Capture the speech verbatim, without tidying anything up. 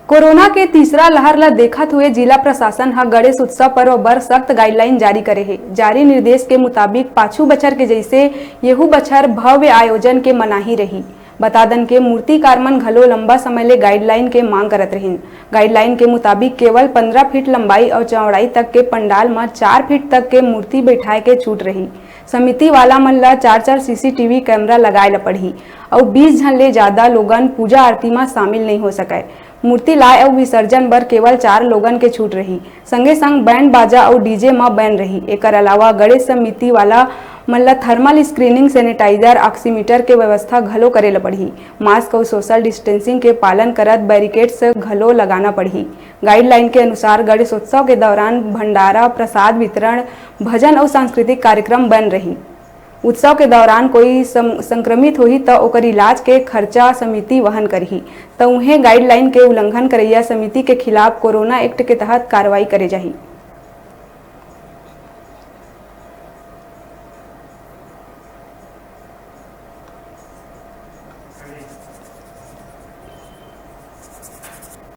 Corona के तीसरा लहर ल देखत हुए जिला प्रशासन ह गणेश उत्सव पर्व बर सख्त गाइडलाइन जारी करे हे। जारी निर्देश के मुताबिक पाछू बछर के जैसे येहू बछर भव्य आयोजन के मनाही रही। बता दन के मूर्तिकार मन घलो लंबा समय ले गाइडलाइन के मांग करत रहिन। गाइडलाइन के मुताबिक केवल पंद्रह फीट लंबाई अउ चौड़ाई तक के पंडाल म चार फीट तक के मूर्ति बैठाए के छूट रही। समिति वाला मन ल चार चार सीसीटीवी कैमरा लगाए ल पड़ही अउ बीस झन ले ज्यादा लोगन पूजा आरती म शामिल नइ हो सकय। मूर्ति लाए अउ विसर्जन बर केवल चार लोगन के छूट रही। संगे संग बैंड बाजा अउ डीजे म बैन रही। एकर अलावा गणेश समिति वाला मन ल थर्मल स्क्रीनिंग, सैनिटाइजर, ऑक्सीमीटर के व्यवस्था घलो करे ल पड़ही। मास्क अउ सोशल डिस्टेंसिंग के पालन करत बैरिकेड्स घलो लगाना पड़ही। गाइडलाइन के अनुसार गणेशोत्सव के दौरान भंडारा, प्रसाद वितरण, भजन अउ सांस्कृतिक कार्यक्रम बन रही। उत्सव के दौरान कोई सं-, संक्रमित होही त ओकर इलाज के खर्चा समिति वहन करही। त उहें गाइडलाइन के उल्लंघन करैया समिति के खिलाफ कोरोना एक्ट के तहत कार्रवाई करे जाही।